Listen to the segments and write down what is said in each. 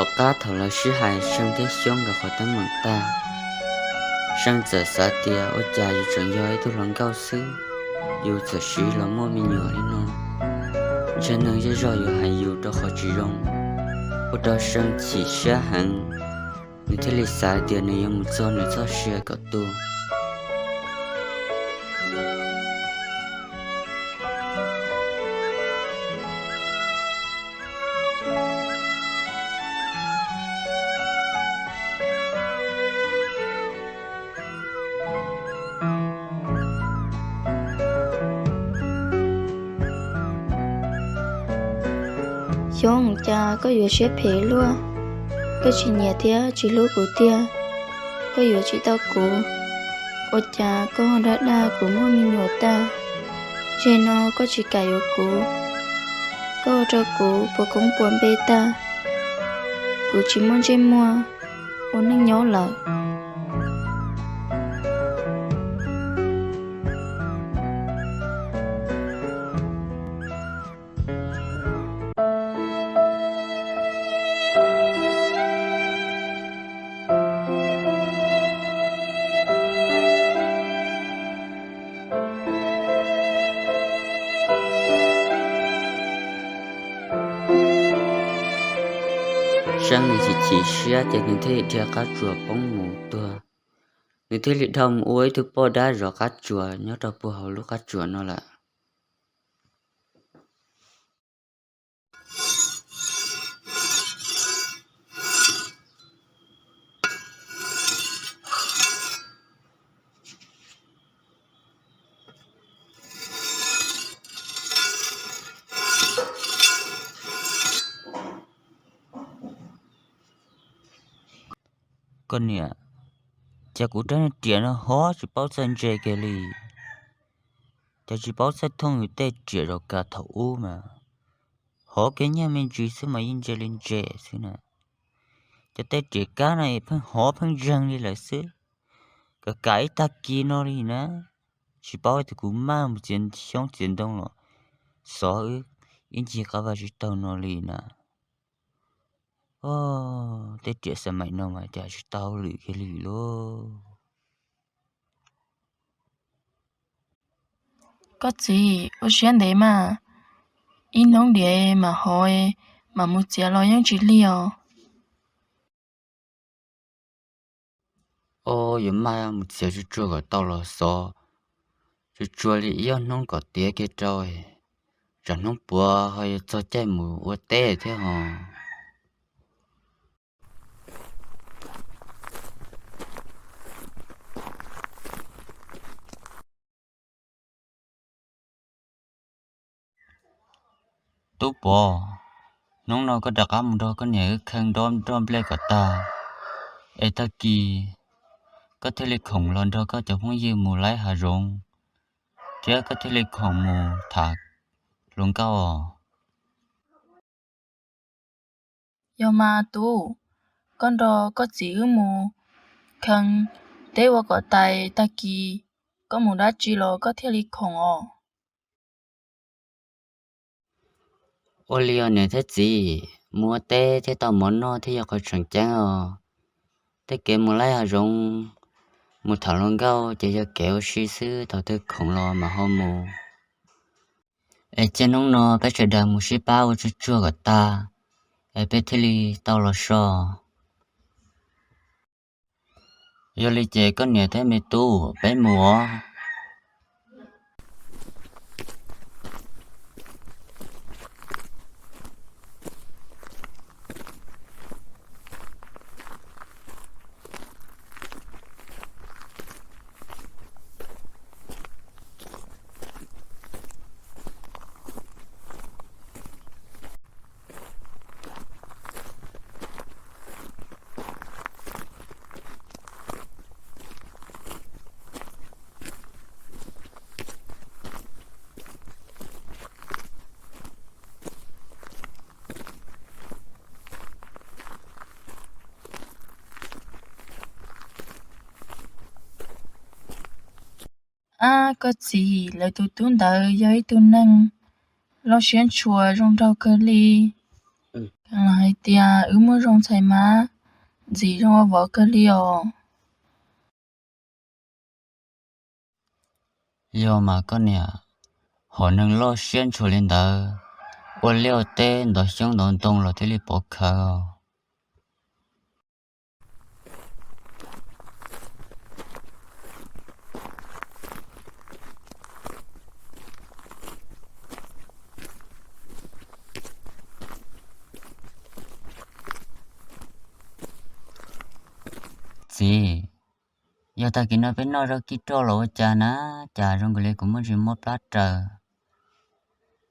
Tom qab thaum lawv sib hais Seej thiab Xyoob nkawd qhov teeb meem tag, Seej txawm xav tias ua cas yus tseem yog ib tug hluas nkauj xwb, yus txawm siv los muaj me nyuam li no. Ntshe neeg zej zog yuav hais yus rau qhov tsis zoo, ua rau Seej chim siab heev. Nws thiaj li xav tias nws yuav mus txog nws txoj sia kom tu. Xyoob, cas koj yuav siab phem luaj? Koj tsis nyiam thiab tsis hlub kuv tiag, koj yuav tsis tau kuv. Ua cas koj ho dag dag kuv muaj me nyuam tag? Zaum no koj tsis kam yuav kuv, koj ua rau kuv puas koob puas npe tag. Kuv tsis muaj ntsej muag ua neej nyob lawm. Seej nws chim chim siab ces nws thiaj li dhia qab tsuas poob mus tuag. Nws thiaj li dhau mus ua ib tug poj dab zov qab tsuas nyob rau puag hauv lub qab tsuas no lawm. Koj niam, cas kuv rab niag riam no hov tsis paub txawj ntse kiag li, cas tsis paub txawj thooj yus tej riam zaum kawg thaum ub mas hov kiag nyiaj me ntsis xwb mas yeej ntse li ntse xwb na. Cov tej riam kab no pheej hov pheej zeeg li lawm xwb, kam kam ib tag kis no li na. Tsis paub tias kuv maj mus txiav xyoob txiav ntoo los xov wb ib ncig qab vaj tsib taug no li na. Tej riam xab maim no mas cas tsis tau lwm kiag li lauj. Koj txiv, ua siab ntev mas, ib hnub diam mam hov, mam mus txiav los yeej tsis lig os. Os, yuav maj mus txiav tsuag tsuag kom tau los xov, tsuag tsuag li ib ob hnub kom tiav kiag rau, tsam hnub puav ho yuav txog caij mus ua teb thiab hos. Tub Pov, hnub no koj rov qab mus nrog koj niam wb kheej nroj nplej kom tag, es tag kis koj thiaj li khoom los nrog koj cov phooj ywg mus laib hav zoov, thiab koj thiaj li khoom mus tham hluas nkauj os. Yog mas tub, koj nrog koj txiv wb mus kheej teb ua kom tag, tag kis koj mus dab tsi los koj thiaj li khoom os. Ua li os niam thiab txiv, mus ua teb thiaj tau mov noj thiaj yog qhov tseem ceeb os. Tej kev mus laib hav zoov, mus tham hluas nkauj ces yog kev ua si xwb, thaum twg khoom los mam ho mus. Es cia hnub no peb sawv daws mus sib pab ua tsuag tsuag kom tag, es peb thiaj li tau los so. Yog li ces koj niam thiab me tub, peb mus os. Ab, koj txiv, lawv tus tub ntawd yog ib tug neeg loj siab ntshua zoo nraug kawg li. Tseem los hais tias wb muaj zoo txhais mas ntxim zoo ua vauv kawg li os. Yog mas koj niam, hom neeg loj siab ntshua li ntawd, ua liaj ua teb ntov xyoob ntov ntoo los thiaj li pov khawv. Txiv, yog tag kis no peb noj zaub kib roj los ua cas na, cas zoo nkaus li kuv muaj ntsis mob plab raws,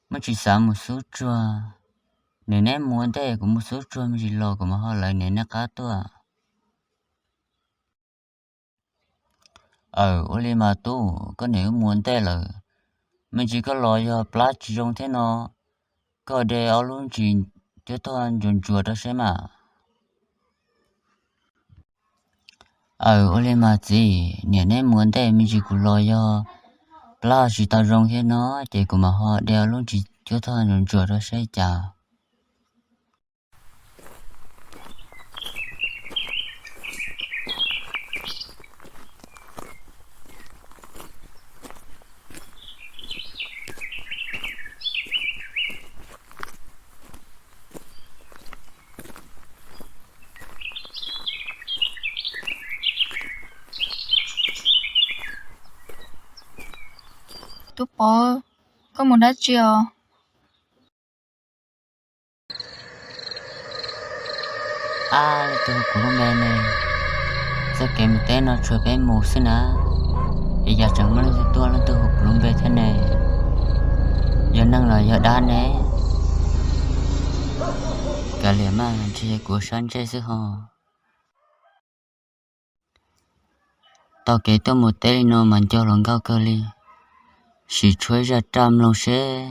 muaj ntsis xav mus xub tsuag. Niam neb mus ua ntej, kuv mus xub tsuag me ntsis los kuv mam ho lawv niam neb qab tuaj. Aws, ua li mas tub, koj niam wb mus ua ntej lawm, me ntsis koj los yog plab tsis zoo thiab no, koj de ob lub ntsis cuab thoj ntsuas ntsuas rau saib mas. Aws, ua li mas txiv, niam neb mus ua ntej, me ntsis kuv los yog plab tsis tau zoo thiab no, ces kuv mam ho de ob lub ntsis cuab thoj ntsuas ntsuas rau saib cas. Tub Pov, koj mus dab tsi os? Ab, leej twg hu kuv lub npe ne? Txoj kev mus teb no tshuav peb mus xwb na, es cas tseem muaj leej twg tuaj leej twg hu kuv lub npe thiab ne? Yog neeg los yog dab ne? Kav liam mas, ntshe yog kuv sab ntsej xwb ho. Taug kev tuaj mus teb li no mas nco hluas nkauj kawg li, sim tshuab zaj raj mloog seb.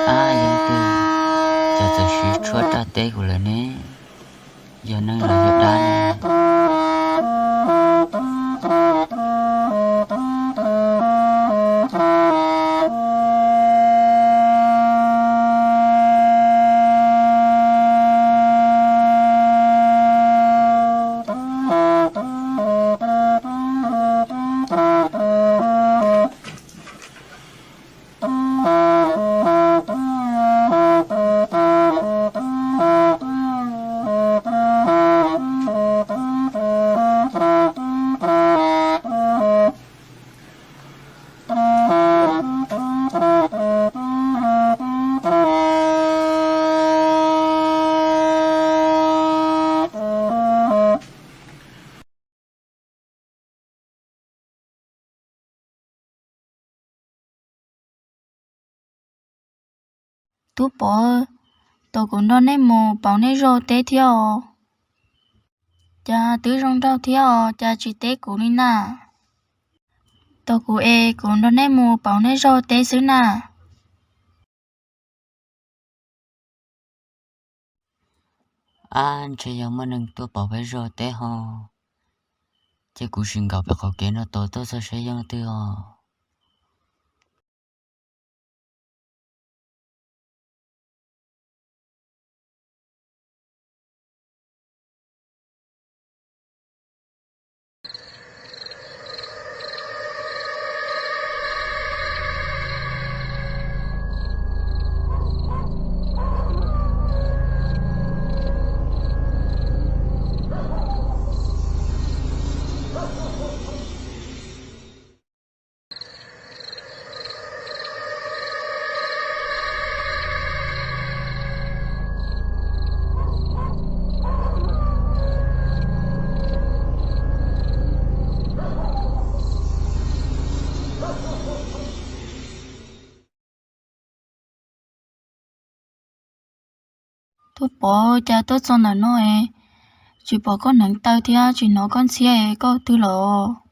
Ab, yog twg, cas txawm siv tshuab raj teb kuv lawm ne? Yog neeg los yog dab ne? Tub Pov, tos kuv nrog nej mus pauv nej zaub teb thiab os. Cas twb zoo nraug thiab os, cas tsis teb kuv li na? Tos kuv es kuv nrog neb mus pauv neb zog teb xwb na. Ab, ntshe yog muaj neeg tuaj pauv peb zog teb ho. Ces kuv sim nkaum pem qhov kev no tos tuaj txog saib yog twg os. Tuaj pom cas tuaj txog ntawm no es tsis pom koj hneev taw thiab tsis hnov koj ntxhiab es koj twg los?